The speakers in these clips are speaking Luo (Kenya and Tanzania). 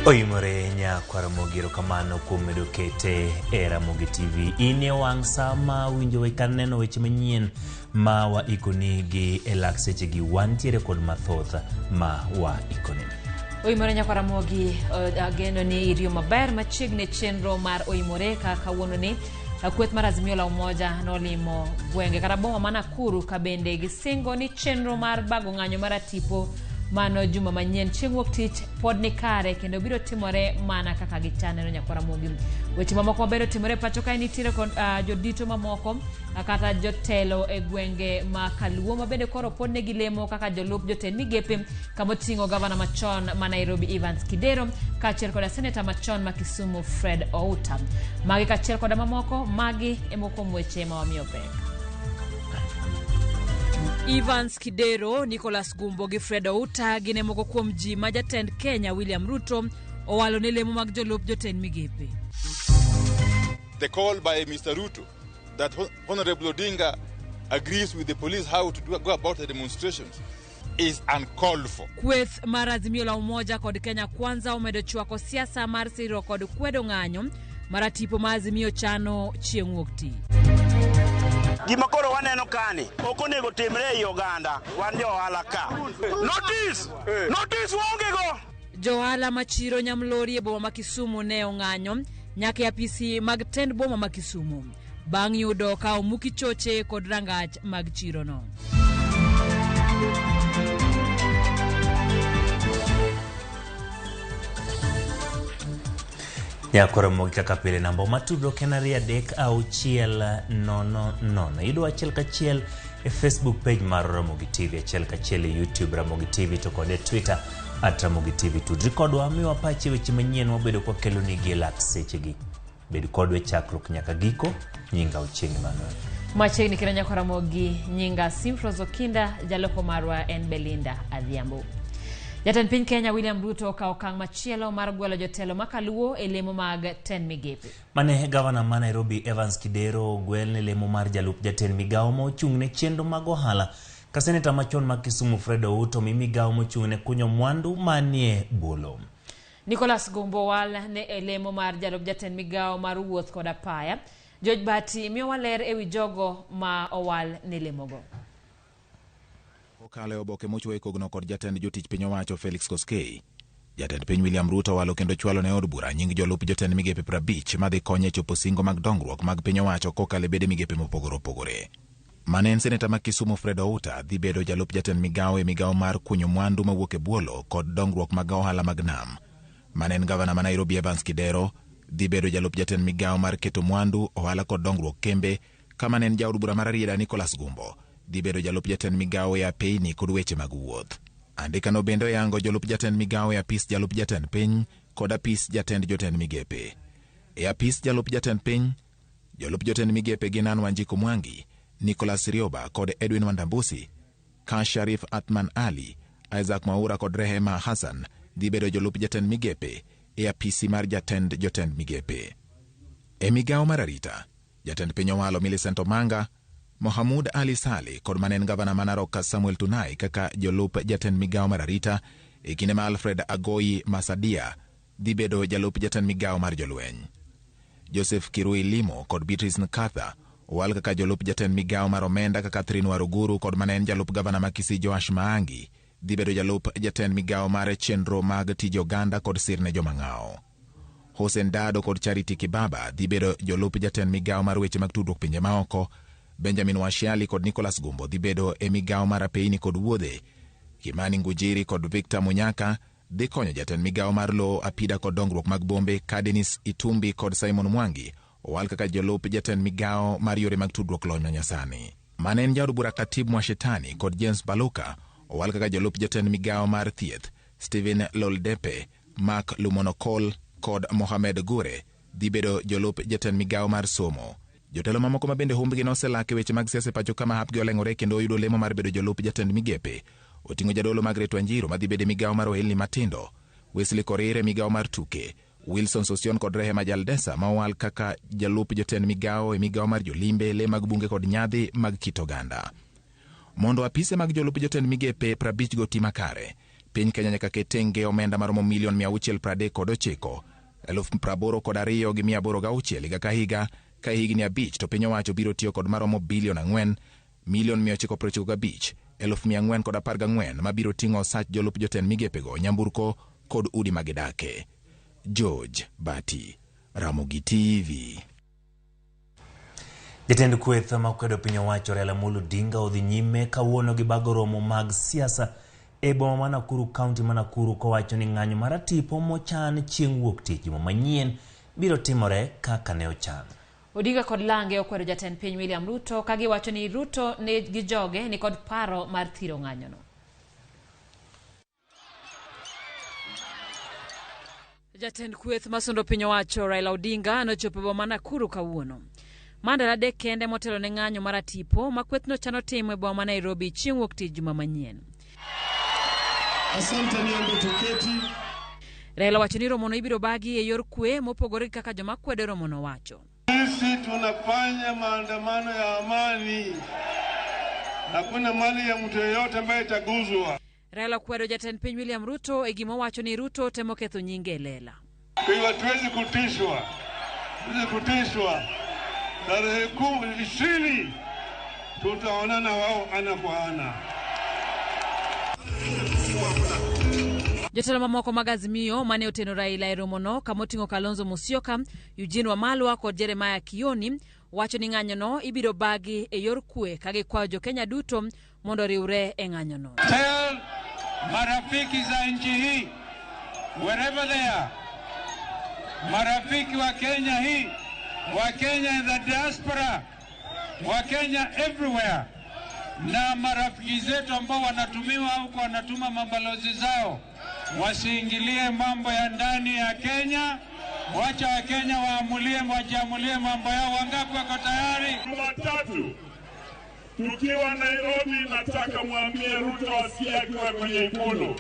Oimore nyakwar Ramogi, erokamano kuom medo kete e Ramogi TV. In e wang' sa ma winjo we ka neno weche manyien ma waikoni gi e lak sechegi wantiere kod mathoth ma waikoni. Oimore nyakwar Ramogi, ageno ni iriyo maber machiegni e chenro mar Oimore ka kawuono ni kweth mar Azimio la Umoja nolimo gwenge kata boma ma Nakuru ka bende gisingo ni chenro mar bago ng'anyo mar atipo mano juma manyien chieng' wuok tich pod ni kare kendo biro timore mana kaka gichaneno nyakwar Ramogi. Weche mamoko maber otimore e pacho kae nitiere kod jodito mamoko kata jotelo e gwenge ma Kaluo ma bende koro pod negi lemo kaka jolup jotend migepe kamoting'o gavana machon ma Nairobi Evans Kidero kaachiel koda seneta machon ma Kisumu Fred Outa. Magi kaachiel koda mamoko, magi e moko kuom weche ma wamiyo pek. Evans Kidero, Nicholas Gumbo gi Fred Outa gin e moko kuom ji ma jatend Kenya William Ruto owalo ne lemo mag jolup jotend migepe. The call by Mr. Ruto that Honorable Odinga agrees with the police how to go about the demonstrations is uncalled for. Kweth mar Azimio la Umoja kod Kenya Kwanza omedo chwako siasa mar siro kod kwedo ng'anyo mar atipo ma Azimio chano chieng' wuok tich. Gima koro waneno kani ok onego timre ei oganda, wan jo ohala ka. Notice! Notice waonge go! Johala ma chiro Nyamlori e boma ma Kisumu ne ong'anyo nyaka e apisi mag tend boma ma Kisumu bang' yudo ka omuki choche kod rangach mag chirono. Nyakoro mogi kaka pile namba ma tudruok en 23600. Yudo achiel kachiel e Facebook page mar Ramogi TV, achiel kachiel e YouTube Ramogi TV to kod e Twitter at Ramogi TV. Tudri kodwa miwa pachi weche manyien wabedo kwakeloni gi e lak sechegi. Bed kodwa e chakruok nyaka giko. Nyinga Ochieng' Emmanuel. Machiegni kendo nyaka Ramogi, nyinga Simfros Okinda, jaloko marwa en Belinda Adhiambo. Jatend piny Kenya William Ruto okawo okang' machielo mar gwelo jotelo makaluo e lemo mag tend migepe. Mane gavana ma Nairobi Evans Kidero ogwel ne lemo mar jalup jatend migawo ma ochung' ne chenro mag ohala ka seneta machon ma Kisumu Fred Outo mi migawo mochung' ne kunyo mwandu manie bolo. Nicholas Gumbo wal ne e lemo mar jalup jatend migawo mar wuoth kod apaya. George Bati miyowa ler ewi jogo ma owal ne lemogo. Kokalo e oboke mochwo e kogno kod jatend jotich piny owacho Felix Koskei, jatend piny William Ruto owalo kendo chwalo ne od bura nying jolup jotend migepe 50 madhi konye chopo singo mag dongruok mag piny owacho kokalo e bede migepe mopogore opogore. Mane en seneta ma Kisumu Fred Outa dhi bedo jalup jatend migawo e migawo mar kunyo mwandu mawuok e bwolo kod dongruok mag ohala mag nam. Mane en gavana ma Nairobi Evans Kidero dhi bedo jalup jatend migawo mar keto mwandu, ohala kod dongruok kembe, kama ne en jaod bura mar Rarieda Nicholas Gumbo dhi bedo jalup jatend migawo e apeyni kod weche mag wuoth. Andikano bende oyango jolup jatend migawo e apis jalup jatend piny kod apis jatend jotend migepe. E apis jalup jatend piny, jolup jotend migepe gin Anne Wanjiku Mwangi, Nicholas Rioba kod Edwin Wandambusi, ka Sharif Athman Ali, Isaac Mwaura kod Rehema Hassan dhi bedo jolup jatend migepe e apisi mar jatend jotend migepe. E migawo mar arita, jatend piny owalo Millicent Omanga, Mohamud Ali Sali kod mane en gavana ma Narok Samuel Tunai kaka jolup jatend migawo mar arita e kinde ma Alfred Agoi Masadia dhi bedo jalup jatend migawo mar jolweny. Joseph Kirui Limo kod Beatrice Nkatha owal kaka jolup jatend migawo mar omenda ka Catherine Waruguru kod mane en jalup gavana ma Kisii Joash Maangi dhi bedo jalup jatend migawo mar chenro mag tije oganda kod sir ne joma ng'awo. Hussein Dado kod Charity Kibaba dhi bedo jolup jatend migawo mar weche mag tudruok pinje maoko. Benjamin Washiali kod Nicholas Gumbo dhi bedo e migawo mar apeyni kod wuodhe. Kimani Ngujiri kod Victor Munyaka dhi konyo jatend migawo mar lowo apida kod dongruok mag bombe ka Dennis Itumbi kod Simon Mwangi owal kaka jolup jatend migawo mar yore mag tudruok lony manyasani. Mane en jaod bura Khatib Mwashetani kod James Baluka owal kaka jolup jatend migawo mar thieth. Stephen Loldepe, Mark Lumonokol kod Mohamed Gure dhi bedo jolup jatend migawo mar somo. Jotelo mamoko ma bende humbgi noselak e weche mag siasa e pacho kama hapgi oleng'ore kendo oyudo lemo mar bedo jolup jatend migepe. Oting'o jadolo Margaret Wanjiru madhi bedo e migawo mar ohelni matindo, Wesley Korir e migawo mar tuke, Wilson Sosion kod Rehema Jaldesa ma owal kaka jalup jotend migawo e migawo mar jolimbe, le mag bunge kod nyadhi mag kit oganda. Mondo apise mag jolup jotend migepe 50 go ti makare, Piny Kenya nyaka ket tenge omenda maromo milion 639,82,806 higa ka higa ka higni 5 to piny owacho biro tiyo kod maromo bilion 4 milion 995,414 mabiro ting'o osach jolup jotend migepego, nyamburko kod udi magidake. George Bati, Ramogi TV. Jatend kweth makwedo piny owacho Raila Amolo Odinga odhi nyime kawuono gi bago romo mag siasa e boma ma Nakuru, kaunti ma Nakuru, kowacho ni ng'anyo mar tipo mochan chieng' wuok tich juma manyien biro timore kaka ne ochan. Odinga kod lange okwedo jatend piny William Ruto ka giwacho ni Ruto gi joge ni kod paro mar thiro ng'anyono. Jatend kweth masundo piny owacho Raila Odinga nochopo e boma ma Nakuru kawuono. Ma ndalo 3 kende motelo ne ng'anyo mar atipo ma kwethno chano timo e boma ma Nairobi chieng' wuok tich juma manyien. Asante niombe tuketi. Raila wacho ni romono ibiro bagi e yor kwe mopogore gi kaka joma kwedo romono wacho. Sisi tunafanya maandamano ya amani. Hakuna mali ya mtu yeyote ambaye itaguzwa. Raila okwedo jatend piny William Ruto e gima owacho ni Ruto temo ketho nyinge e lela. Kwa hiyo hatuwezi kutishwa. Hatuwezi kutishwa. Tarehe 20 tutaonana wao ana kwa ana. Jotelo mamoko mag Azimio mane oteno Raila e romono kamoting'o Kalonzo Musyoka, Eugene Wamalwa kod Jeremiah Kioni wacho ni ng'anyono ibiro bagi e yor kwe ka gikwayo jo-Kenya duto mondo oriwre e ng'anyono. Tell marafiki za nchi hii wherever they are, marafiki wa Kenya hii, wa Kenya in the diaspora, wa Kenya everywhere, na marafiki zetu ambao wanatumiwa huko, wanatuma mabalozi zao, wasiingilie mambo ya ndani ya Kenya. Wacha wa Kenya waamulie, wajiamulie mambo yao. Wangapi wako tayari? Jumatatu tukiwa Nairobi, nataka mwambie Ruto asikie akiwa kwenye Ikulu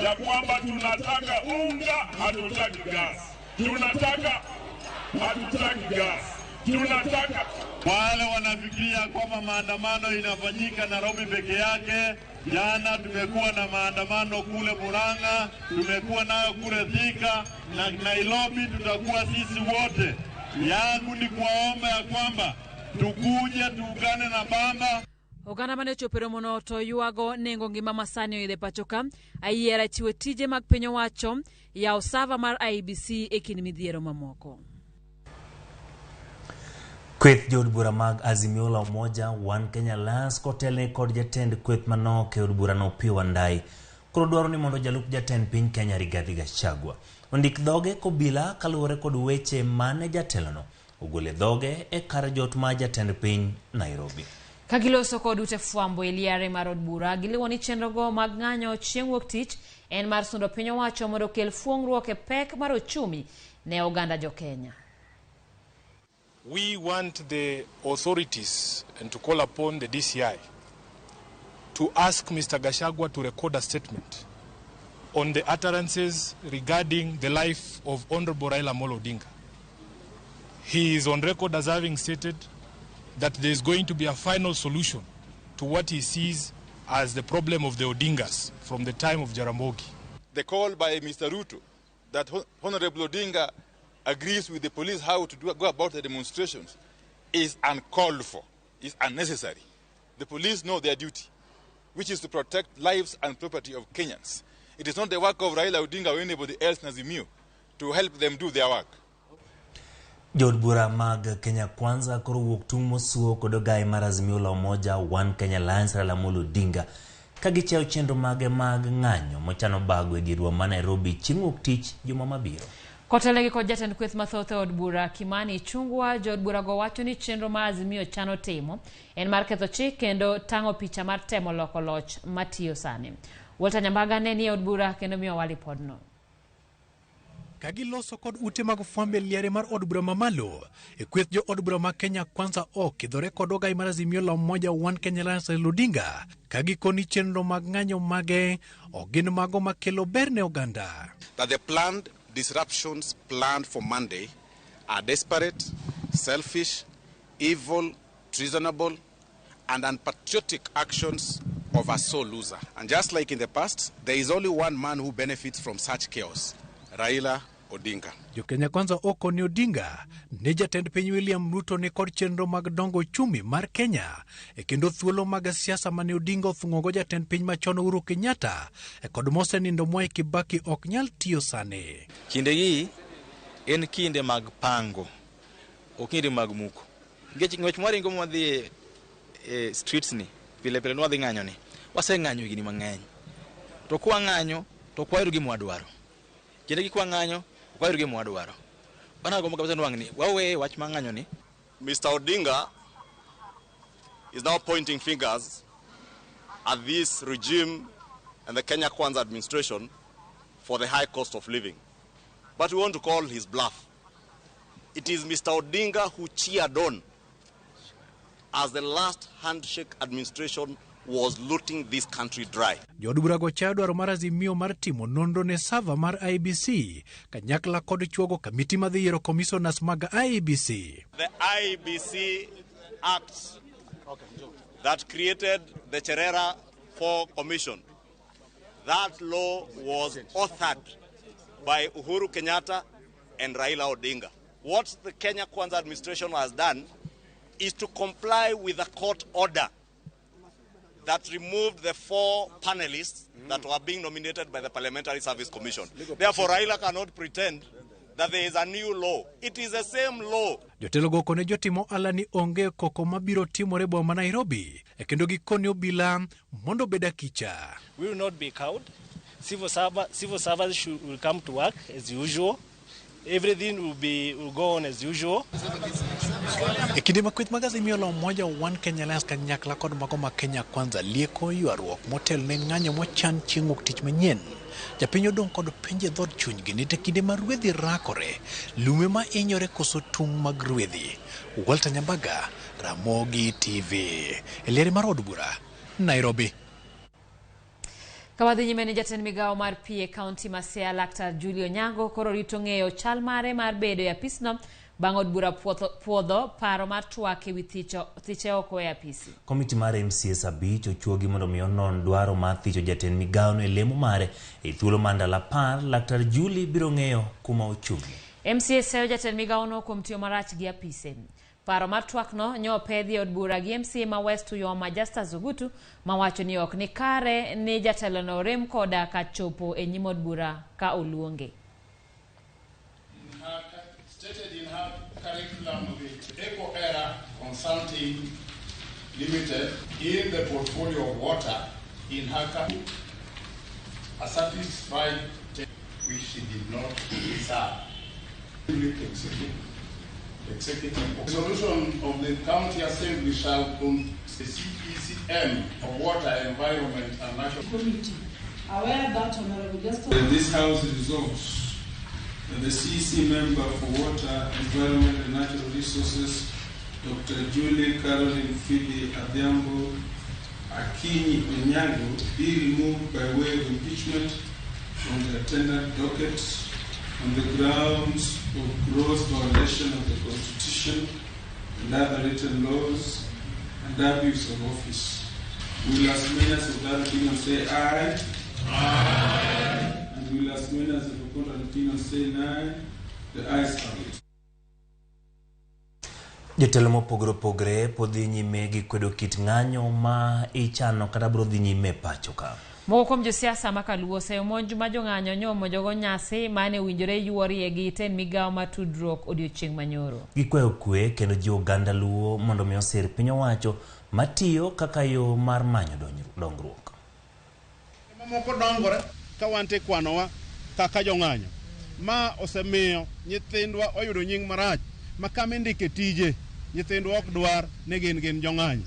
ya kwamba tunataka unga, hatutaki gas. Tunataka, hatutaki gas. Tunataka. Wale wanafikiria kwamba maandamano inafanyika Nairobi peke yake, jana tumekuwa na maandamano kule Murang'a, tumekuwa nayo kule Thika na Nairobi, tutakuwa sisi wote. Yangu ni kuwaomba ya kwamba tukuje tuungane na Baba. Oganda mane ochopo e romono to ywago nengo ngima masani oidho e pacho ka, ayiera chiwo tije mag piny owacho, yawo sava mar IEBC e kind midhiero mamoko. Kweth jood bura mag Azimio la Umoja One Kenya Alliance kotelne kod jatend kweth manok e od burano Opiyo Wandayi koro dwaro ni mondo jalup jatend piny Kenya Rigathi Gachagua ondik dhoge kobila kaluwore kod weche mane jatelono ogolo e dhoge e kar jot mar jatend piny Nairobi. Ka giloso kod ute fwambo e liare mar od bura, giluwo ni chenrogo mag ng'anyo chieng' wuok tich en mar sundo piny owacho mondo okel fuong'ruok e pek mar ochumi ne oganda jo Kenya. We want the authorities and to call upon the DCI to ask Mr. Gachagua to record a statement on the utterances regarding the life of Honorable Raila Amolo Odinga. He is on record as having stated that there is going to be a final solution to what he sees as the problem of the Odingas from the time of Jaramogi. The call by Mr. Ruto that Honorable Odinga agrees with the police how to go about the demonstrations is uncalled for, is unnecessary. The police know their duty, which is to protect lives and property of Kenyans. It is not the work of Raila Odinga or anybody else in Azimio to help them do their work. Jood bura mag Kenya Kwanza koro wuok tung' mosuo kod ogaye mar Azimio la Umoja One Kenya Alliance Raila Amolo Odinga ka gichayo chenro mage mag ng'anyo mochano bago e dier boma ma Nairobi chieng' wuok tich juma mabiro. Kotelnegi kod jatend kweth mathoth e od bura Kimani Ichung'wa, jood burago wacho ni chenro ma Azimio chano timo en mar ketho chik kendo tang'o picha mar temo loko loch matiyo sani. Walter Nyambaga ne nie od bura kendo miyowa lipodno. Ka giloso kod ute mag fwambo e liare mar od bura mamalo, e kweth jo od bura ma Kenya Kwanza okidhore kod ogai mar Azimio la Umoja One Kenya Alliance Raila Odinga ka gikoni chenro mag ng'anyo mage ok gin mago makelo ber ne oganda. That the planned disruptions planned for Monday are desperate, selfish, evil, treasonable, and unpatriotic actions of a sore loser. And just like in the past, there is only one man who benefits from such chaos, Raila Odinga. Jo Kenya Kwanza okoni Odinga ni jatend piny William Ruto ni kod chenro mag dongo uchumi mar Kenya e kendo thuolo mag siasa mane Odinga othung'ogo jatend piny machon Uhuru Kenyatta e kod mosenindo Mwai Kibaki ok nyal tiyo sani. Kindegi en kinde mag pango, ok kinde mag muko. Nikech ng'wech mwaringo mwadhi e streets ni, pile pile nwadhi ng'anyo ni, waseng'anyo higni mang'eny. To kwang'anyo, to ok wayudo gima wadwaro. Kindegi kwang'anyo, ok wayudo gima wadwaro. Bana gombo kabisa ni wang'ni, waweye wach mar ng'anyo ni. Mr. Odinga is now pointing fingers at this regime and the Kenya Kwanza administration for the high cost of living. But we want to call his bluff. It is Mr. Odinga who cheered on as the last handshake administration was looting this country dry. Jood burago chayo dwaro mar Azimio mar timo nonro ne sava mar IEBC kanyakla kod chuogo kamiti madhi yiero commissioners mag IEBC. The IEBC Act that created the Cherera 4 Commission, that law was authored by Uhuru Kenyatta and Raila Odinga. What the Kenya Kwanza administration has done is to comply with a court order that removed the 4 panelists that were being nominated by the Parliamentary Service Commission. Therefore, Raila cannot pretend that there is a new law. It is the same law. Jotelo go kone jotimo ohala ni onge koko mabiro timore boma ma Nairobi e kendo gikoni obila mondo obed akicha. We will not be cowed. Civil servants will come to work as usual. Everything will go on as usual. E kinde ma kweth mag Azimio la Umoja One Kenya Alliance kanyakla kod mago ma Kenya Kwanza lieko ywaruok motel ne ng'anyo mochan chieng' wuok tich manyien. Japiny odong' kod penje dhood chunygi ni to kinde ma rwedhi rakore, lume ma inyore koso tung' mag rwedhi. Walter Nyambaga, Ramogi TV, e liere mar od bura, Nairobi. Kawadhi nyime ni jatend migawo mar pi e kaunti ma Siaya Laktar Julio Onyango koro rito ng'eyo chal mare mar bedo e apisno bang' od bura puodho paro mar twak ewi thiche oko e apisi. Komiti mar MCAs 5 ochuogi mondo mi onon dwaro mar thicho jatend migawono e lemo mare e thuolo mar ndalo 10. Laktar Juli biro ng'eyo kuma ochung'ie. MCA seyo jatend migawono kuom tiyo marach gi apise. Paro mar twakno nyo opedhi e od bura gi MCA ma West Uyoma Justus Ogutu mawacho ni ok ni kare ni jatelono rem koda ka chopo e nyim od bura ka oluonge. Stated in her curriculum with Eco Era Consulting Limited in the portfolio of water in her a satisfied which she did not serve. Executive resolution of the County Assembly shall the CECM of Water, Environment and Natural Committee. Aware that Honorable Justice. This House resolves that the CEC member for Water, Environment and Natural Resources, Dr. Julie Caroline Phoebe Adhiambo Akinyi Onyango, be removed by way of impeachment from the attendant docket on the grounds of gross violation of the Constitution and other written laws and abuse of office. Will as many as of that opinion say aye? Aye. And will as many as of the contrary opinion say nay? The ayes have it. Jotelo mopogore opogore pod dhi nyime gi kwedo kit ng'anyo ma ichano kata biro dhi nyime pacho ka. Moko kuom josiasa ma kaluo oseyo monj ma jong'anyo nyomonjogo nyasi mane owinjore yuorie gi tend migawo mar tudruok odiochieng' manyoro. Gikwayo kwe kendo jiwo oganda Luo mondo mi osir piny owacho matiyo kaka yo mar manyo dongruok. Mamoko dongore ka wan te kwanowa kaka jong'anyo. Ma osemiyo nyithindwa oyudo nying marach ma kama indike tije nyithindwa ok dwar ni gin jong'anyo.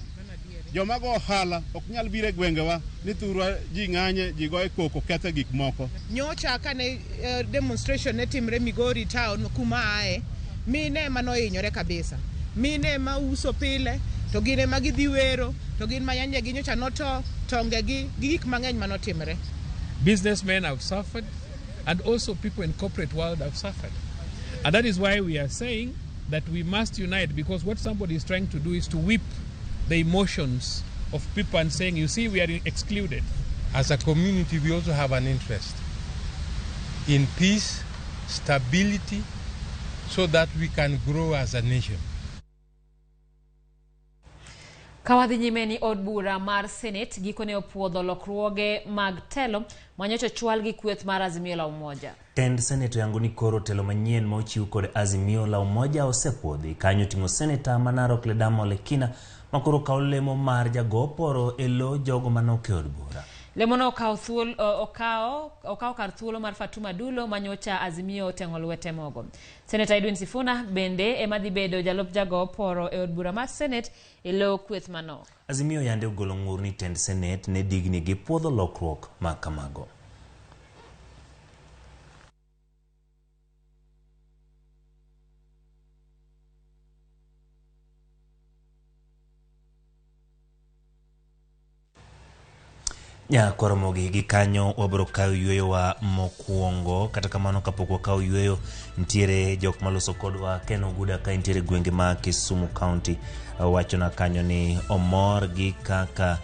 Joma go ohala ok nyal biro e gwengewa ni thurwa ji ng'anye ji goye koko kethe gik moko. Nyocha kane demonstration ne timre Migori town kuma ae, mine ema nohinyore kabisa. Mine ema uso pile, to gin ema gidhi wero, to gin ma yanyegi nyocha noto, tongegi, gi gik mang'eny manotimre. Businessmen have suffered, and also people in corporate world have suffered. And that is why we are saying that we must unite, because what somebody is trying to do is to whip the emotions of people and saying, you see, we are excluded. As a community, we also have an interest in peace, stability, so that we can grow as a nation. Ka wadhi nyime ni od bura mar Senate gikone opuodho lokruoge mag telo manyocha ochwal gi kweth mar Azimio la Umoja. Tend Senate oyango ni koro telo manyien ma ochiw kod Azimio la Umoja osepuodhi. Kanyo oting'o Seneta ma Narok Ledama Olekina ma koro kawo lemo mar jago oporo e lo jogo manok e od bura. Lemono okawo thuolo okawo okawo kar thuolo mar Fatuma Dulo manyocha Azimio oteng'o lwete mogo. Seneta Edwin Sifuna bende ema dhi bedo jalup jago oporo e od bura mar Senate e lo kweth manok. Azimio yande ogolo ng'ur ni tend Senate ne digni gi puodho lokruok ma kamago. Nyakoromogi gi kanyo wabiro kawo yueyowa mokwongo. Kata kamano kapok wakawo yueyo, nitiere jok maloso kodwa Ken Oguda ka nitiere gwenge ma Kisumu County wachona kanyo ni omor gi kaka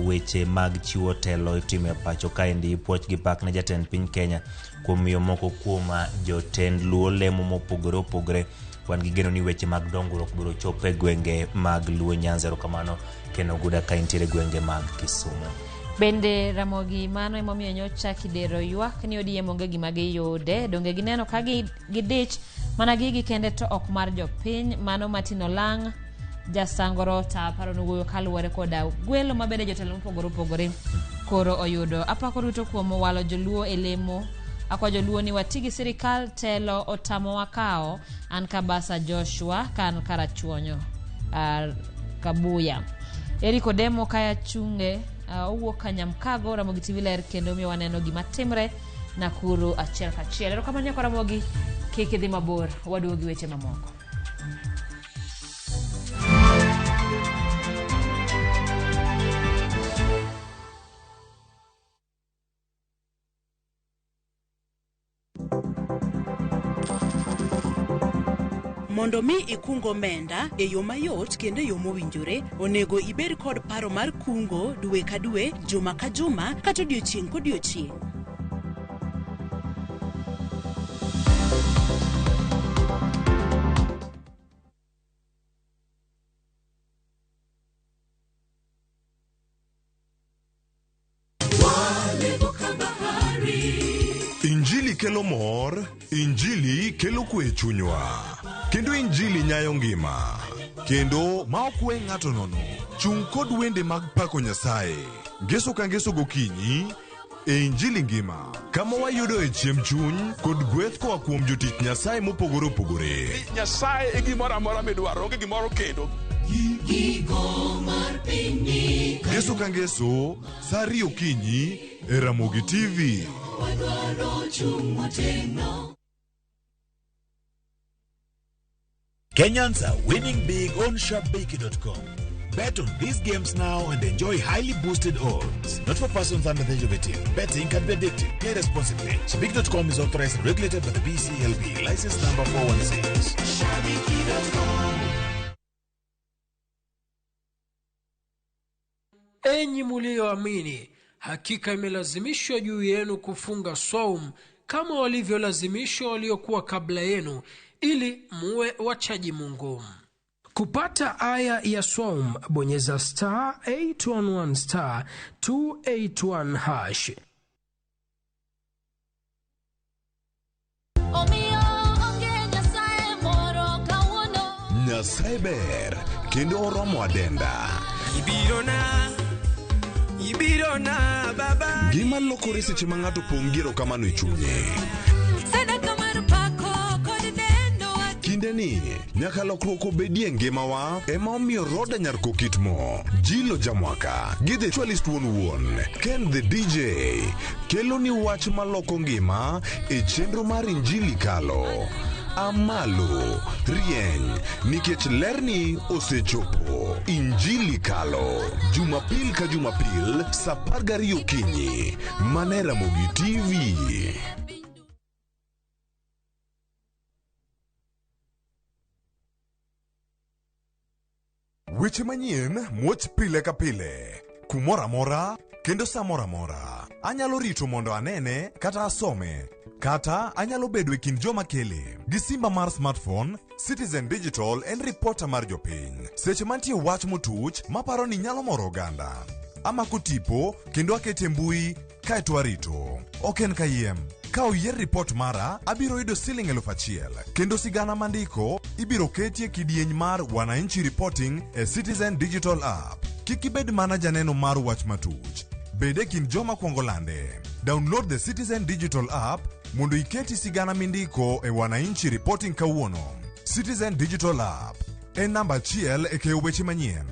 weche mag chiwo telo itimo e pacho kaendi. Puoch gi pak ne jatend piny Kenya kuom miyo moko kuom jotend Luo lemo mopogore opogore. Wan gi geno ni weche mag dongruok biro chopo e gwenge mag Luo Nyanza. Erokamano Ken Oguda ka intiere gwenge mag Kisumu. Bende Ramogi mano emomiyo nyocha Kidero ywak ni ODM onge gima giyude. Donge gineno ka gidich mana gigi kende to ok mar jopiny. Mano Martin Olang' jasangoro ta paro ni wuoyo kaluwore koda gwelo mabende jotelo mopogore opogore koro oyudo. Apako Ruto kuom walo joluo e lemo. Akwa joluo ni wati gi sirikal telo otamowa kawo. An Kabasa Joshua kan Karachuonyo Kabuya. Eric Odemo kaya chunge owuok Kanyamkago. Ramogi TV ler kendo miyo waneno gima timre Nakuru achiel kachiel. Erokamano nyakwa Ramogi, kik idhi mabor, waduogo gi weche mamoko. Mondo mi ikung omenda e yo mayot kendo e yo mowinjore, onego ibed kod paro mar kungo dwe ka dwe, juma ka juma, kata odiochieng' kodiochieng'. Injili kelo mor, Injili kelo kwe e chunywa, kendo Injili nyayo ngima, kendo ma ok we ng'ato nono. Chung' kod wende mag pako Nyasaye, ngeso ka ngeso gokinyi e Injili ngima, kama wayudoe chiemb chuny kod gweth koa kuom jotich Nyasaye mopogore opogore. Nyasaye e gimoro amora midwaro, onge gimoro kendo. Ngeso ka ngeso, sa 2 okinyi e Ramogi TV. Kenyans are winning big on Shabiki.com. Bet on these games now and enjoy highly boosted odds. Not for persons under the age of 18. Betting can be addictive. Play responsibly. Shabiki.com is authorized and regulated by the BCLB. License number 416. Shabiki.com. Enyi mulioamini, hakika imelazimishwa juu yenu kufunga saum kama walivyolazimishwa waliokuwa kabla yenu, ili muwe wachaji Mungu. Kupata aya ya saum, bonyeza star 811 star 281 hash. Nyasaye ber kendo oromo adenda. Ibirona baba. Gima lokore seche ma ng'ato pong' gi erokamano e chunye. Sadaka mar pako kod dendo. Kinde ni nyaka lokruok obedie ngimawa ema omiyo Roda Nyar Kokitmo, Jilo Jamwaka gi The Actualist wuon wuon, Ken the DJ kelo ni wach maloko ngima e chenro mar Injili Kalo. Amalo, rieny, nikech lerni osechopo. Injili Kalo, Jumapil ka Jumapil, sa 12 okinyi, mana e Ramogi TV. Weche manyien muoch pile ka pile, kumoro amora kendo sa moro amora. Anyalo rito mondo anene kata asome, kata anyalo bedo e kind joma kele. Gi simba mar smartphone, Citizen Digital en ripota mar jopiny. Seche mantie wach motuch maparo ni nyalo moro oganda. Amako tipo kendo akete mbui kaeto arito. Ok en kayiem. Ka oyier ripot mara, abiro yudo siling 1000 kendo sigana mandiko ibiro ketie kidieny mar Wananchi Reporting e Citizen Digital App. Kik ibed mana janeno mar wach matuch. Bed e kind joma kwongo lande. Download the Citizen Digital App mondo iketi sigana mindiko e Wananchi Reporting kawuono. Citizen Digital App en namba achiel e keyo weche manyien.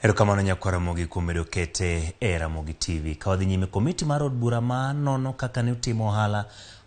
Erokamano nyakwar Ramogi kuom bedo kete e Ramogi TV. Ka wadhi nyime, komiti mar od bura ma nono kaka ne otimo ohala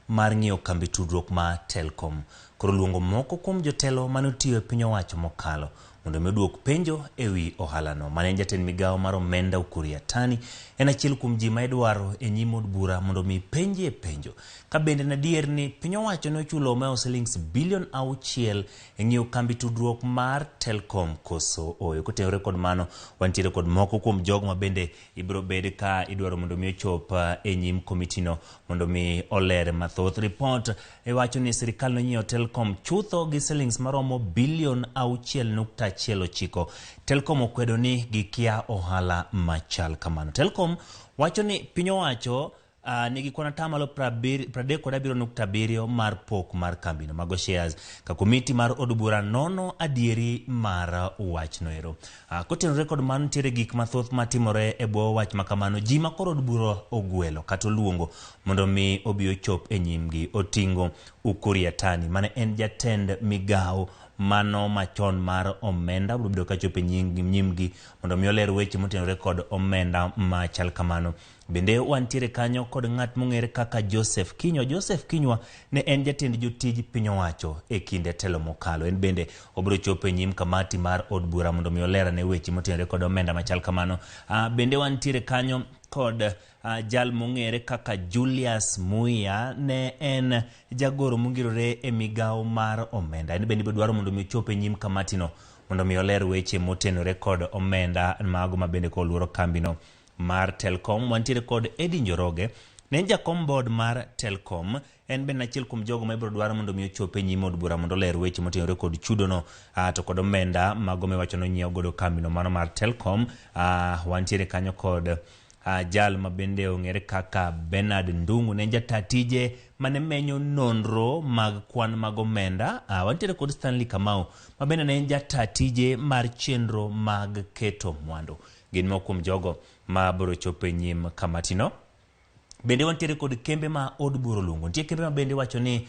mar ng'iewo kambi tudruok ma Telkom koro luongo moko kuom jotelo mane otiyo e piny owacho mokalo mondo mi oduok penjo e wi ohalano. Mane en jatend migawo mar omenda Ukur Yatani en achiel kuom ji ma idwaro e nyim od bura mondo mi penjie penjo ka bende en adier ni piny owacho ne ochulo omeo silings bilion 6 e ng'iewo kambi tudruok mar Telkom koso oyo. Kotenore kod mano, wantiere kod moko kuom jogo ma bende ibiro bed ka idwaro mondo mi ochop e nyim komitino mondo mi oler mathoth. Ripot iwacho ni sirikal nonyiewo Telkom chutho gi silings maromo bilion 6.19. Telkom okwedo ni gikia ohala machal kamano. Telkom wacho ni piny owacho nigi kwan atamalo 37.7 mar pok mar kambino mago shares ka komiti mar od bura nono adieri mar wachno ero. Kotenore kod mano, nitiere gik mathoth matimore e bwo wach makamano. Ji ma koro od bura ogwelo kata oluongo mondo mi obi ochop e nyimgi otingo Ukur Yatani mane en jatend migawo mano machon mar omenda biro bedo kachopo e nyimgi mondo mi oler weche motenore kod omenda machal kamano. Bende wantiere kanyo kod ng'at mong'ere kaka Joseph Kinyua. Joseph Kinyua ne en jatend jotij piny owacho e kinde telo mokalo. En bende obiro chopo e nyim kamati mar od bura mondo mi olerane weche motenore kod omenda machal kamano. Bende wantiere kanyo kod jal mong'ere kaka Julius Muia, ne en jagoro mongirore e migawo mar omenda. En bende ibiro dwaro mondo mi ochop e nyim kamatino mondo mi oler weche motenore kod omenda mago ma bende koluoro kambino mar Telkom. Wantiere kod Eddie Njoroge, ne en jakom board mar Telkom, en bende achiel kuom jogo ma ibiro dwaro mondo mi ochop e nyim od bura mondo oler weche motenore kod chudono to kod omenda mago miwacho nonyiew godo kambino mano mar Telkom. Wantiere kanyo kod jal ma bende ong'ere kaka Bernard Ndung'u, ne en jata tije mane menyo nonro mag kwan mag omenda. Wantiere kod Stanley Kamau ma bende ne en jata tije mar chenro mag keto mwandu. Gin moko kuom jogo ma biro chopo e nyim kamatino. Bende wantiere kod kembe ma od bura oluongo. Nitie kembe ma bende wacho ni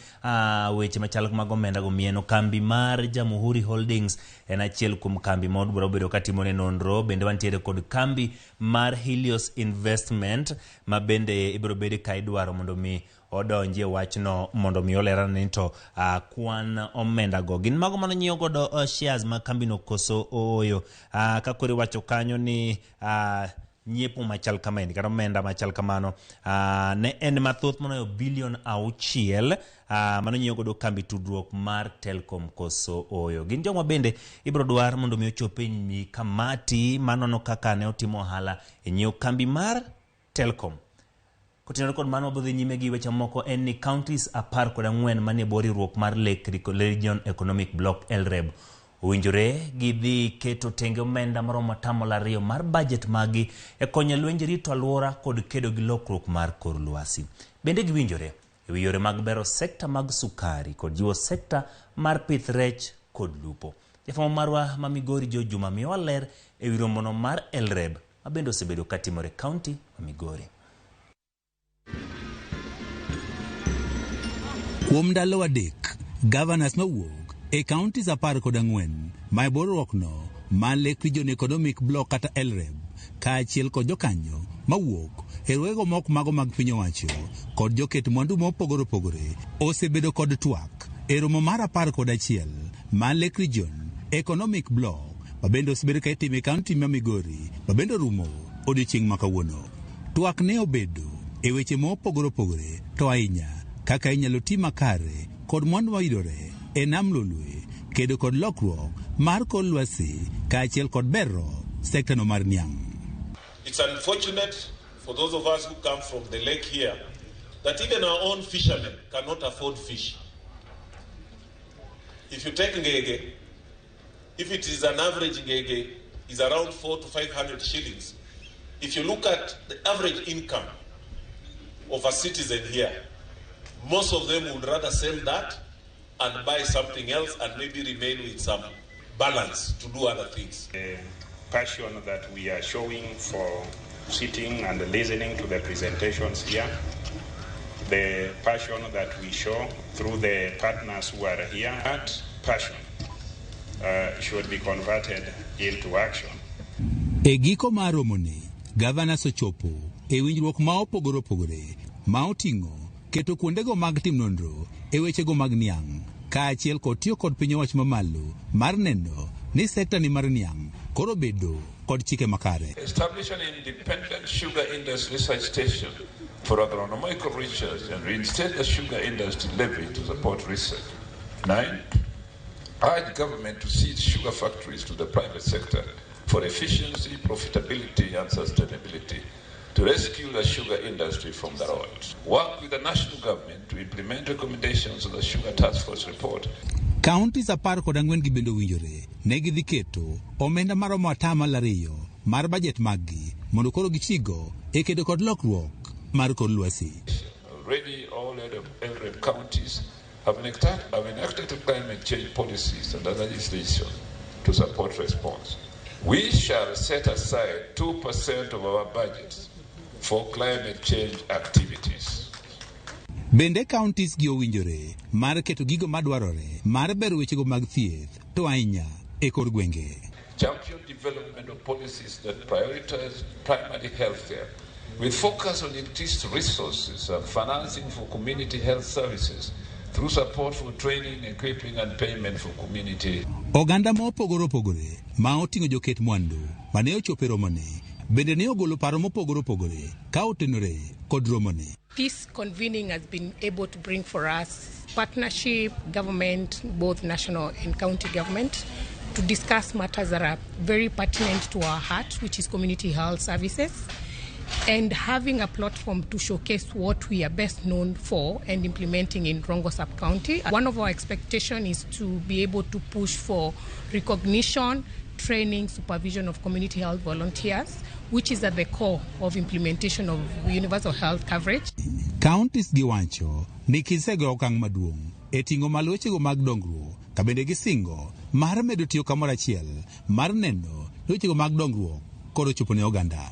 weche machal mag omenda go mieno. Kambi mar Jamhuri Holdings en achiel kuom kambi ma od bura obedo katimone nonro. Bende wantiere kod kambi mar Helios Investment ma bende ibiro bed ka idwaro mondo mi odonjie wachno mondo mi olerane ni to kwan omenda go gin mago mane onyiew godo shares mag kambino koso ooyo. Ka koro iwacho kanyo ni nyiepo machal kamaendi kata omenda machal kamano ne en mathoth moloyo bilion 6 mano nyiewo godo kambi tudruok mar Telkom koso ooyo. Gin joma bende ibiro dwar mondo mi ochop e kamati manono kaka ne otimo ohala e nyiewo kambi mar Telkom. Kotenore kod mano, wabiro dhi nyime gi weche moko en ni counties 14 manie bwo riwruok mar Lake Region Economic Bloc LREB owinjore gidhi keto tenge omenda maromo 2% mar budget maggi e konyo lwenje rito alwora kod kedo gi lokruok mar kor lwasi. Bende giwinjore e wi yore mag bero sekta mag sukari kod jiwo sekta mar pith rech kod lupo. Jafwambo marwa ma Migori Joe Juma miyowa ler e wi romono mar LREB ma bende osebedo katimore kaunti ma Migori. Kuom ndalo 3, governors mawuok e counties 14 ma e bwo riwruokno mar Lake Region Economic Bloc kata LREB kaachiel kod jokanyo mawuok e riwruoge moko mago mag piny owacho kod joket mwandu mopogore opogore osebedo kod twak e romo mar 11 mar Lake Region Economic Bloc ma bende osebedo ka itimo e kaunti ma Migori ma bende orumo odiochieng' ma kawuono. Twak ne obedo e weche mopogore opogore to ahinya kaka inyalo ti makare kod mwandu mayudore e nam Lolwe, kedo kod lokruok mar kor lwasi kaachiel kod bero sektano mar niang'. It's unfortunate for those of us who come from the lake here that even our own fishermen cannot afford fish. If you take ngege, if it is an average ngege, is around 400 to 500 shillings. If you look at the average income of a citizen here, most of them would rather sell that and buy something else and maybe remain with some balance to do other things. The passion that we are showing for sitting and listening to the presentations here, the passion that we show through the partners who are here, that passion should be converted into action. E giko mar romoni, gavanas ochopo e winjruok ma opogore opogore ma oting'o keto kuondego mag tim nonro e wechego mag niang' kaachiel kod tiyo kod piny owacho mamalo mar neno ni sekta ni mar niang' koro bedo kod chike makare. Establish an independent sugar industry research station for agronomical research and reinstate the sugar industry levy to support research. 9, urge government to cede sugar factories to the private sector for efficiency, profitability, and sustainability to rescue the sugar industry from the rot. Work with the national government to implement recommendations of the Sugar Task Force report. Counties 14 gi bende owinjore ne gidhi keto omenda maromo 2% mar bajet maggi mondo koro gichigo e kedo kod lokruok mar kor lwasi. Already all LREB counties have enacted climate change policies and other legislation to support response. We shall set aside 2% of our budgets for climate change activities. Bende counties gi owinjore mar keto gigo madwarore mar bero wechego mag thieth to ahinya e kor gwenge. Champion development of policies that prioritize primary health care with focus on increased resources and financing for community health services through support for training, equipping and payment for community. Oganda ma opogore opogore ma oting'o joket mwandu mane ochopo e romoni bende ne ogolo paro mopogore opogore ka otenore kod romoni. This convening has been able to bring for us partnership, government, both national and county government, to discuss matters that are very pertinent to our heart, which is community health services, and having a platform to showcase what we are best known for and implementing in Rongo Sub-County. One of our expectations is to be able to push for recognition, training, supervision of community health volunteers, which is at the core of implementation of universal health coverage. Counties gi wacho ni gisego okang' maduong' e ting'o malo wechego mag dongruok ka bende gisingo mar medo tiyo kamoro achiel mar neno ni wechego mag dongruok koro chopo ne oganda.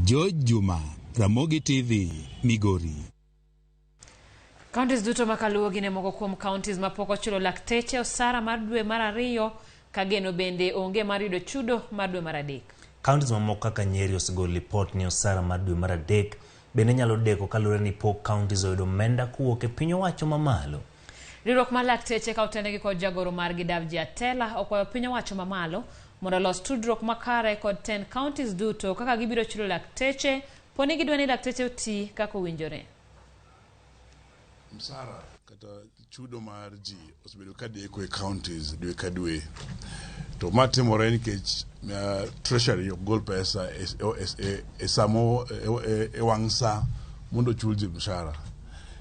George Juma, Ramogi TV, Migori. Counties duto makaluwo gin e moko kuom counties mapok ochulo lakteche osara mar dwe mar 2 ka geno bende onge mar yudo chudo mar dwe mar 3. Counties mamoko kaka Nyeri osegolo lipot ni osara mar dwe mar 3 bende nyalo deko kaluwore ni pok counties oyudo omenda kowuok e piny owacho mamalo. Riwruok mar lakteche ka otenegi kod jagoro margi Davji Atela okwayo piny owacho mamalo mondo olos tudruok makare kod 10 counties duto kaka gibiro chulo lakteche poni gidwa ni lakteche oti kaka owinjore. Msara kata chudo mar ji osebedo ka deko e counties dwe ka dwe. To ma timore nikech treasury ok gol pesa e samo e wang' sa mondo ochul ji mshahara.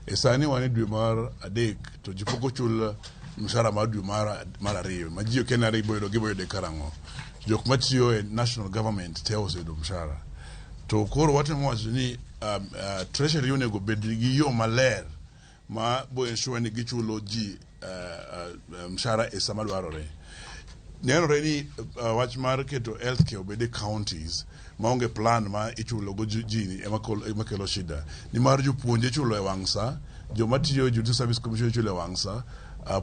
E sani wan e dwe mar 3 to ji pok ochul mshahara mar dwe mar 2 ma ji ok en ariyo gibo yude karang'o. Jok matiyo e national government te oseyudo mshahara. To koro watemo wacho ni treasury onego bed gi yo maler ma bo ensure ni gichulo ji mshahara e sama dwarore. Nenore ni wach mar keto healthcare obed e counties maonge plan ma ichulo go ji ema kelo shida. Nimar jopuonje ichulo e wang' sa, joma tiyo e Judicial Service Commission ichulo e wang' sa,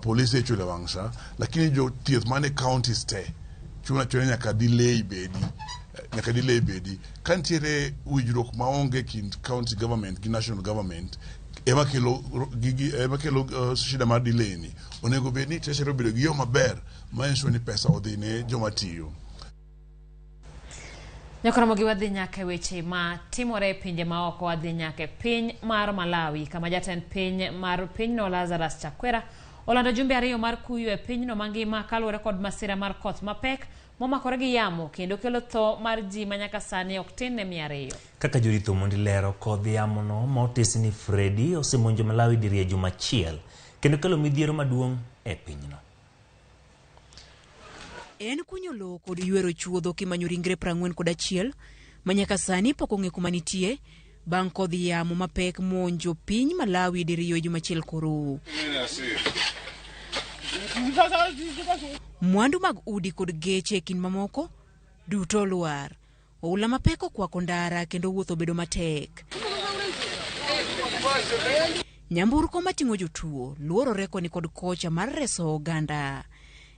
polisi ichulo e wang' sa, lakini jothieth man e counties te chuno achuna nyaka delay bedi. Nyaka delay bedi. Ka nitiere winjruok maonge kind county government gi national government ema kelo shida mar delay ni. Onego bed ni treasury obedo gi yo maber ma ensure ni pesa odhi ne joma tiyo. Nyakoromogi wadhi nyaka e weche ma timore e pinje maoko. Wadhi nyaka e piny mar Malawi kama jatend piny mar pinyno Lazarus Chakwera olando jumbe 2 mar kuyo e pinyno mangima kaluwore kod masira mar koth mapek momakore gi yamo kendo kelo tho mar ji ma nyaka sani ok tin ne 200. Kaka Judith Omondi lero, kodh yamono ma otis ni Freddy osemonjo Malawi diriyo e juma achiel kendo kelo midhiero maduong' e pinyno. En kunyo lowo kod ywero chuodho kimanyo ringre 41 ma nyaka sani pok ong'e kuma nitie bang' kodh yamo mapek monjo piny Malawi diriyo e juma achiel koro. Mwandu mag udi kod geche e kind mamoko duto olwar. Oula mapek okwako ndara kendo wuoth obedo matek. Nyamburko mating'o jotuo luorore koni kod kocha mar reso oganda.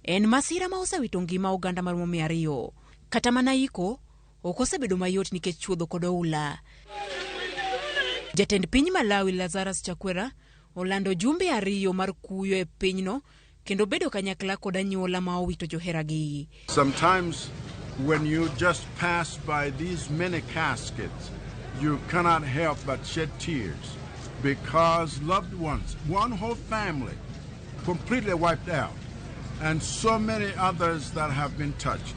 En masira ma osewito ngima oganda maromo 200. Kata mana iko ok osebedo mayot nikech chuodho kod oula. Jatend piny Malawi Lazarus Chakwera olando jumbe 2 mar kuyo e pinyno kendo bedo kanyakla kod anyuola ma owito joheragi. Sometimes when you just pass by these many caskets, you cannot help but shed tears because loved ones, one whole family, completely wiped out, and so many others that have been touched.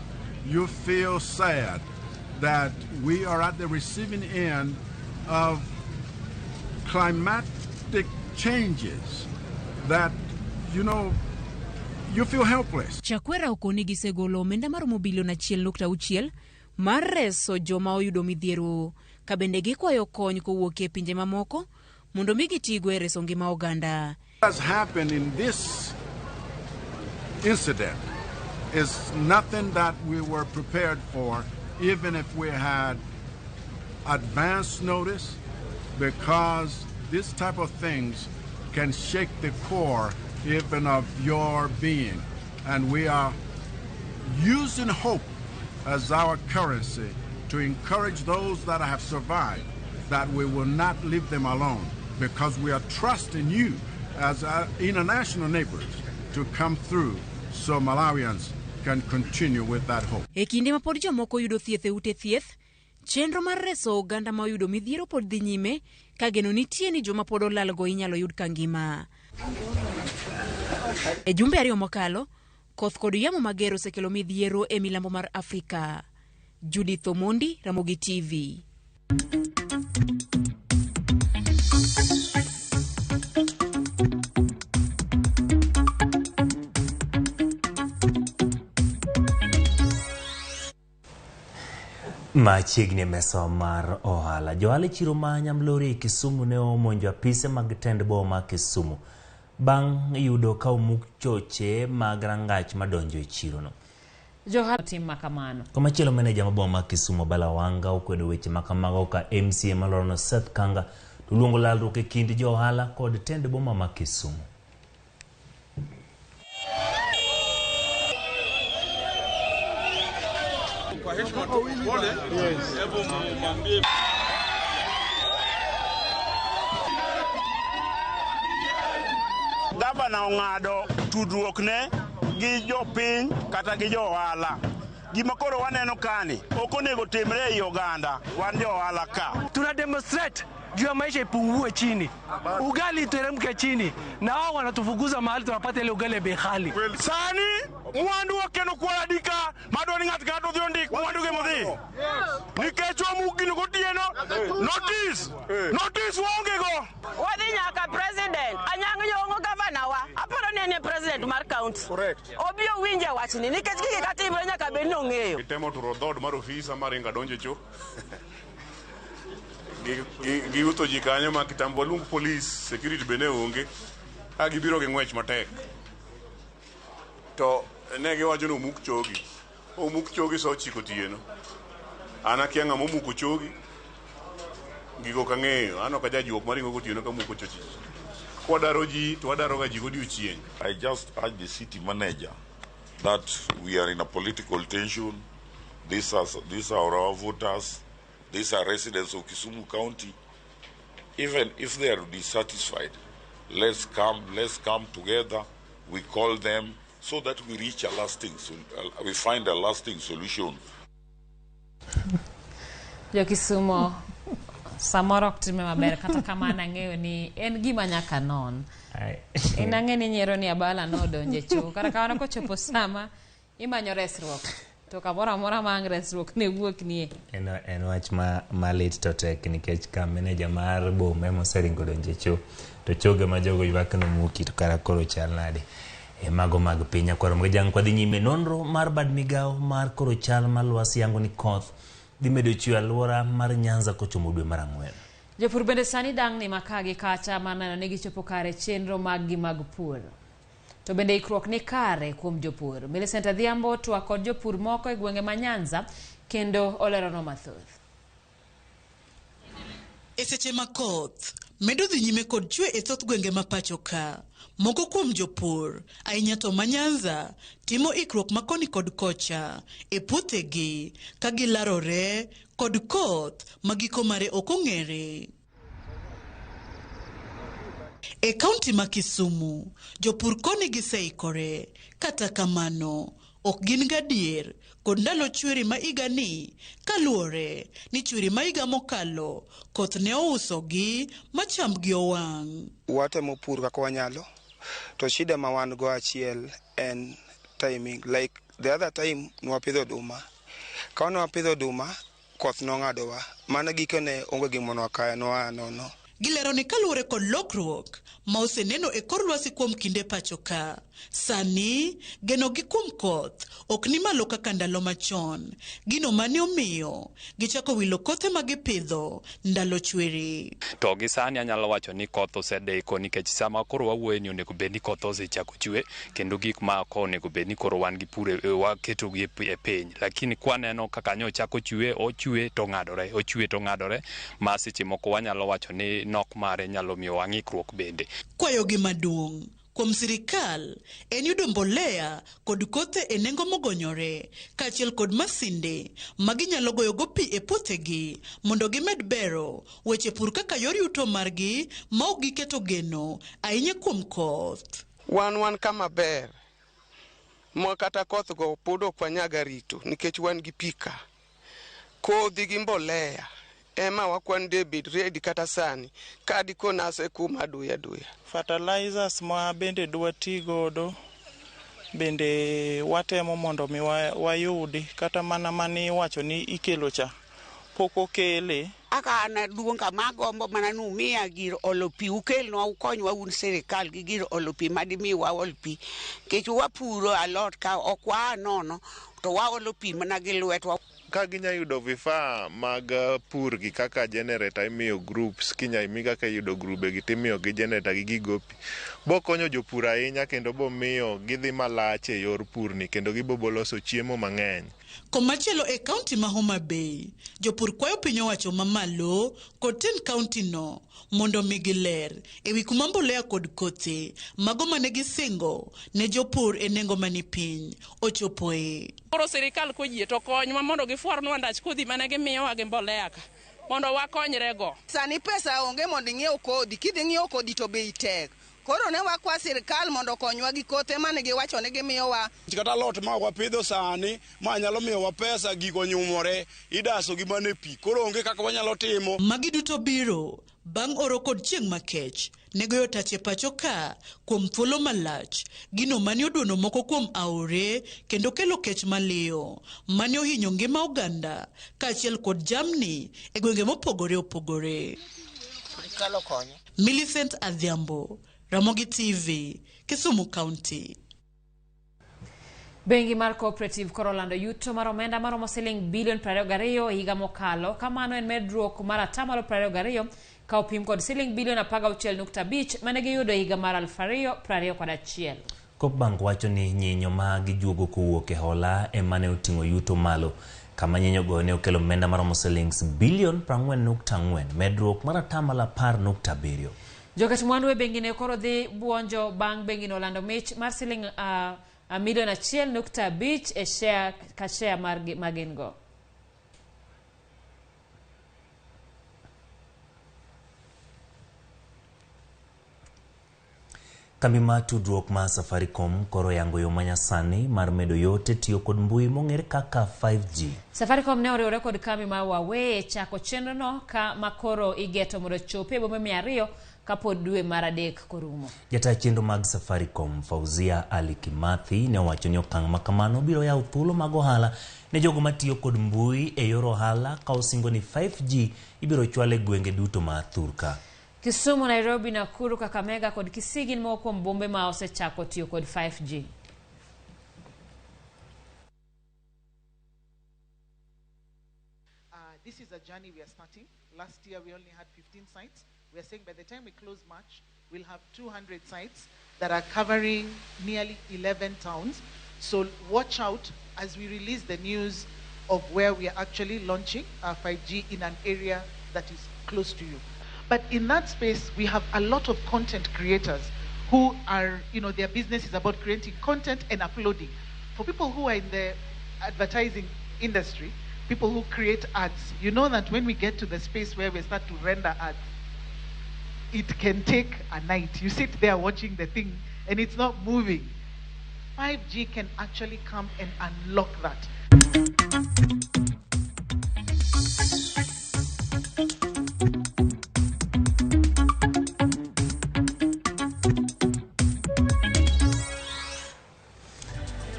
You feel sad that we are at the receiving end of climatic changes that, you know, you feel helpless. Chakwera okoni gisegolo omenda maromo bilion 1.6 mar reso joma oyudo midhiero, ka bende gikwayo kony kowuok e pinje mamoko mondo mi gitigo e reso ngima oganda. What has happened in this incident is nothing that we were prepared for, even if we had advance notice, because this type of things can shake the core even of your being. And we are using hope as our currency to encourage those that have survived that we will not leave them alone, because we are trusting you as our international neighbors to come through so Malawians can continue with that hope. E kinde ma pod jomoko yudo thieth e ute thieth, chenro mar reso oganda ma oyudo midhiero pod dhi nyime ka geno nitie ni joma pod olalgo inyalo yud ka ngima. E jumbe 2 mokalo, koth kod yamo mager osekelo midhiero e milambo mar Afrika. Judith Omondi, Ramogi TV. Machiegni e mesa mar ohala. Johala e chiro ma Nyamlori e Kisumu ne omonjo apise mag tend boma Kisumu bang' yudo ka omuk choche mag rangach madonjo e chirono. Johala tim makamano. Komachielo, meneja ma boma Kisumu Bala Wanga okwedo weche makamago ka MCA malorono Seth Kanga to luongo lalruok e kind johala kod tend boma ma Kisumu. Kwa heshima tu pole, hebu mwambie Gavana ong'ado tudruok ne gi jopiny kata gi jo ohala. Gima koro waneno kani ok onego timre ei oganda, wan jo ohala ka. Tuna demonstrate juu ya maisha ipungue chini, ugali iteremke chini, na wao wanatufukuza mahali tunapata ile ugali bei ghali. Sani mwandu wakeno kwala dika madwa ni ng'ato ka ng'ato dhi ondik mwandu ge modhi. Nikech wamuk gino gotieno, notice, notice waonge go. Wadhi nyaka president, Anyang' Nyong'o gavana wa, aparo ni en e president mar county. Obi owinje wachni nikech gigi katimre nyaka bed ni ong'eyo. Gitemo turo dhood mar ofisa maringo adonjo e cho. Giutho ji kanyo ma kitambo waluong police, security bende onge. Ka gibiro gi ng'wech matek. To ne giwacho ni omuk chogi. Omuk chogi sa 9 otieno. An akia ng'ama omuko chogi. Gigo ok ang'eyo. An ok ajajuok maringo gotieno kamuko chochi. Kwadaro ji to wadaro ga ji godiochieng'. I just urge the city manager that we are in a political tension. These are our voters. These are residents of Kisumu County. Even if they are dissatisfied, let's come together. We call them so that we reach a lasting, we find a lasting solution. Jo-Kisumo samoro ok time maber kata kamano ang'eyo ni en gima nyaka non. En ang'e ni nyiero ni abala nodonjo e choo. Kata kamano kochopo sama imanyo resruok to kamoro amora ma ang' resruok ne wuok nie. En, en wach ma, malit to tek nikech ka meneja mar boma ema oseringo donjo e choo to choge ma jogo ywak nomuki to kara koro chal nade. E mago mag piny akwaro mag jang kwadhi nyime nonro mar bad migawo mar koro chal mar lwasi yango ni koth dhi medo chwe alwora mar Nyanza kochomo dwe mar ang'wen. Jopur bende sani dang'ni maka gi kacha mar neno ni gichopo kare chenro maggi mag pur. To bende ikruok ni kare kuom jopur. Millicent Adhiambo twak kod jopur moko e gwenge ma Nyanza kendo oleronwa mathoth. E seche ma koth medo dhi nyime kod chwe e thoth gwenge ma pacho ka, moko kuom jopur, ahinya to ma Nyanza, timo ikruok ma koni kod kocha e puothegi ka gilarore kod koth ma giko mare ok ong'ere. E kaunti ma Kisumu, jopur koni giseikore, kata kamano, ok gin gadier kod ndalo chwiri ma higani kaluwore ni chwiri ma higa mokalo koth ne ousogi ma chambgi owang'. Watemo pur kaka wanyalo to shida ma wan go achiel en timing like the other time nwapidho oduma ka nwapidho oduma koth nong'adowa mano gikone onge gima nwakayo nwaa nono. Gilero ni kaluwore kod lokruok ma oseneno e kor lwasi kuom kinde pacho ka, sani genogi kuom koth ok ni malo kaka ndalo machon, gino mane omiyo gichako wilo kothe ma gipidho ndalo chwiri. To gi sani anyalo wacho ni koth osedeko nikech sama koro wawuoye ni onego bed ni koth osechako chwe kendo gik ma ko onego bed ni koro wan gi pur waketo gi e piny, lakini kwaneno kaka nyochako chwe, ochwe to ng'adore, ochwe to ng'adore ma seche moko wanyalo wacho ni nok mare nyalo miyo wang'ikruok bende. Kwayogi maduong' kuom sirikal en yudo mbolea kod kothe e nengo mogonyore kaachiel kod masinde ma ginyalo goyogo pi e puothegi mondo gimed bero weche pur kaka yor yuto margi ma ok giketo geno ahinya kuom koth. Wan wan kama ber ma kata koth go pod ok wanyaga rito nikech wan gi pi ka. Kodhi gi mbolea ema wakwan de bed ready kata sani ka dikona asekuma aduya aduya. Fertilizers ma bende dwa ti godo bende watemo mondo mi wayudi kata mana mani iwacho ni ikelo cha pok okele. Aka an aduong' kama agombo mana ni umiya gir olo pi ukelnwa ukonywa un sirikal gi gir olo pi madimi waol pi nikech wapuro alot ka ok waa nono to waolo pi mana gi lwetwa. Ka ginya yudo vifaa mag pur gi kaka generator imiyo groups kinya mi kaka iyudo grube gi timiyo gi generator gi gigo pi bokonyo jopur ahinya kendo bomiyo gidhi malach e yor pur ni kendo gibobo loso chiemo mang'eny. Komachielo e kaunti ma Homa Bay, jopur kwayo piny owacho mamalo kod tend kaunti no mondo omigi ler ewi kuma mbolea kod kothe mago mane gisingo ne jopur e nengo mani piny ochopoe. Koro sirikal koyie to konywa mondo gifwarnwa ndach kodhi mane gimiyowa gi mbolea ka mondo wakonyrego. Sani pesa onge mondo ing'iew kodhi, kidhi ng'iewo kodhi to bei tek. Koro ne wakwa sirikal mondo okonywa gi kothe mane giwacho ni gimiyowa. Kata alot ma wapidho sani ma nyalo miyowa pesa, gigo nyumore, idaso gi mana e pi. Koro onge kaka wanyalo timo. Magi duto biro bang' oro kod chieng' makech ne goyo tach e pacho ka kuom thuolo malach, gino mane oduono moko kuom aore kendo kelo kech maliyo mane ohinyo ngima oganda kaachiel kod jamni e gwenge mopogore opogore. Millicent Adhiambo, Ramogi TV, Kisumu County. Bengi mar Cooperative koro olando yuto mar omenda maromo siling bilion 22 e higa mokalo. Kamano en medruok mar atamalo 22 ka opim kod siling bilion 16.5 mane giyudo e higa mar 2021. Coop Bank wacho ni nyinyo ma gijuogo kowuok e hola ema ne oting'o yuto malo, kama nyinyogo ne okelo omenda maromo silings bilion 40.4, medruok mar atamalo 10.7. Joket mwandu e bengi ne koro dhi buonjo bang' bengi no lando mich mar siling milion 1.5 e share ka share ma gin go. Kambi mar tudruok mar Safaricom koro yango yo manyasani mar medo yot e tiyo kod mbui mong'ere kaka 5G. Safaricom ne oriwore kod kambi mar Huawei e chako chenrono ka makoro igeto mondo ochopi e bombe 200 kapod dwe mar adek korumo. Jata chenro mag Safaricom Fauzia Ali Kimathi ne owacho ni okang' ma kamano biro yawo thuolo mag ohala ne jogo matiyo kod mbui e yor ohala ka osingo ni 5G ibiro chwal e gwenge duto ma thurka. Kisumu, Nairobi, Nakuru, Kakamega kod Kisii gin moko kuom bombe ma osechako tiyo kod 5G. This is a journey we are starting. Last year we only had 15 sites. We are saying by the time we close March, we'll have 200 sites that are covering nearly 11 towns. So watch out as we release the news of where we are actually launching our 5G in an area that is close to you. But in that space, we have a lot of content creators who are, you know, their business is about creating content and uploading. For people who are in the advertising industry, people who create ads, you know that when we get to the space where we start to render ads, it can take a night. You sit there watching the thing and it's not moving. 5G can actually come and unlock that.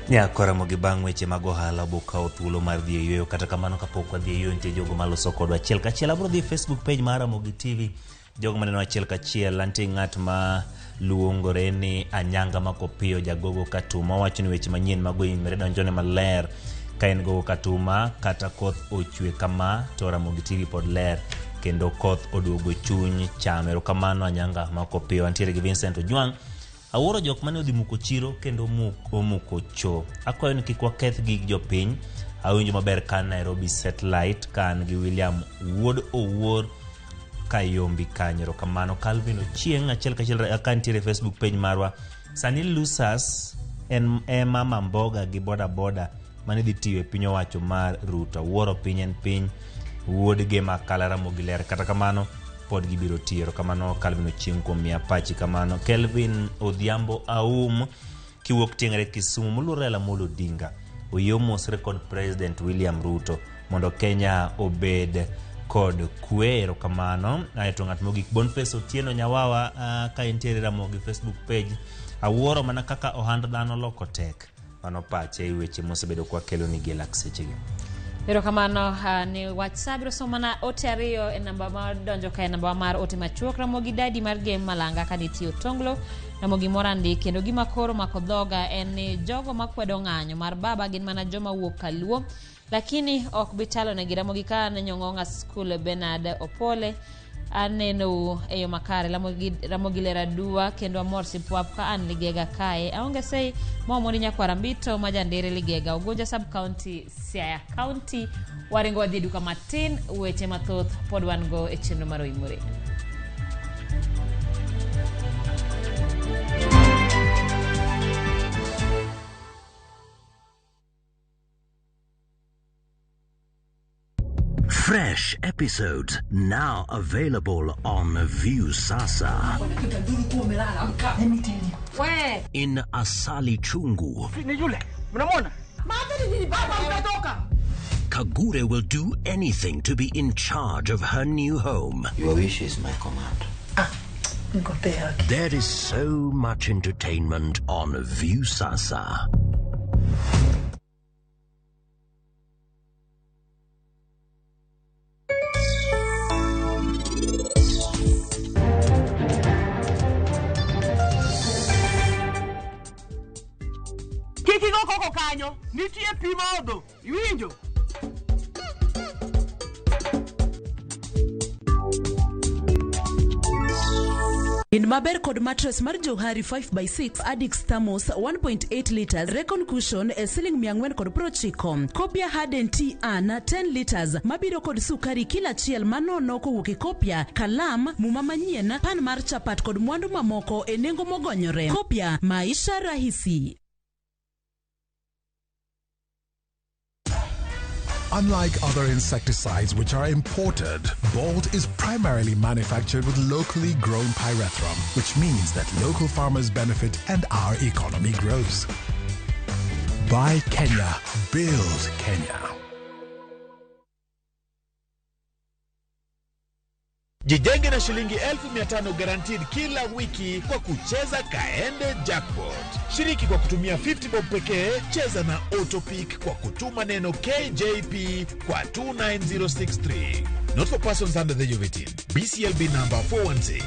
Nyako Ramogi bang' weche mag ohala bokawo thuolo mar dhi e yueyo kata kamano kapok wadhi e yueyo nitie jogo maloso kodwa achiel kachiel abiro dhi e Facebook page mar Ramogi TV jogo maneno achiel kachiel antie ng'at ma luongore ni Anyanga Makopiyo Jagogo Katuma owacho ni weche manyien mag oimore donjone maler ka en Gogo Katuma kata koth ochwe kama to Ramogi TV pod ler kendo koth oduogo chuny cham erokamano Anyanga Makopiyo antiere gi Vincent Ojwang' Awuoro jok mane odhi muko chiro kendo omuko cho. Akwayo ni kik waketh gig jopiny. Awinjo maber ka an Nairobi Satellite ka an gi William Wuod Owuor Kayombi kanyo. Erokamano Calvin Ochieng' achiel kachiel ka nitiere e Facebook page marwa. Sani losers en ema mamboga gi boda boda mane dhi tiyo e piny owacho mar Ruto. Awuoro piny en piny wuod Gema Kala Ramogi ler. Kata kamano pod gibiro tiyo. Erokamano Calvin Ochieng' kuom miya pachi kamano. Kelvin Odhiambo Aum kiwuok tieng're Kisumu moluor Raila Amolo Odinga oyie omosre kod President William Ruto mondo Kenya obed kod kwe. Erokamano. Aeto ng'at mogik Boniface Otieno Nyawawa ka entiere Ramogi Facebook page. Awuoro mana kaka ohand dhano loko tek. Mano pache e weche mosebedo kwakelo ni gi lak sechegi. Erokamano ni wach sa biro somo mana ote ariyo e namba ma donjo ka e namba mar ote machuok Ramogi dadi mar Gem Malanga ka nitie Otonglo Ramogi Morandi kendo gima koro mako dhoga en ni jogo makwedo ng'anyo mar baba gin mana joma wuok kaluo lakini ok bi chalo negi Ramogi ka ne Nyong'ong'a School Bernard Opole anenou e yo makare Ramogi, Ramogi ler aduwa kendo amor sipwap ka an Ligega kae aonge sei ma omondi nyakwara Mbito ma jandere Ligega Ugunja sub county Siaya county waringo wadhi e duka matin weche mathoth pod wan go e chenro mar Oimore. Fresh episodes now available on Viusasa. In Asali Chungu, Ni yule mnamwona Kagure will do anything to be in charge of her new home. Your wish is my command. There is so much entertainment on Viusasa. Kik igo koko kanyo, nitie pi modho, iwinjo? In maber kod mattress mar Johari 5x6 Addix Thermos 1.8 liters Recon Cushion e siling 490. Kopia Harden Tea An 10 liters mabiro kod sukari kila achiel manono kowuok e Kopia, kalam, muma manyien, pan mar chapat kod mwandu mamoko e nengo mogonyore. Kopia, maisha rahisi. Unlike other insecticides which are imported, Bolt is primarily manufactured with locally grown pyrethrum, which means that local farmers benefit and our economy grows. Buy Kenya, build Kenya. Jijenge na shilingi 500,000 guaranteed kila wiki kwa kucheza Kaende Jackpot. Shiriki kwa kutumia 50 bob pekee, cheza na Autopick kwa kutuma neno KJP kwa 29063. Not for persons under the age of 18. BCLB number 416.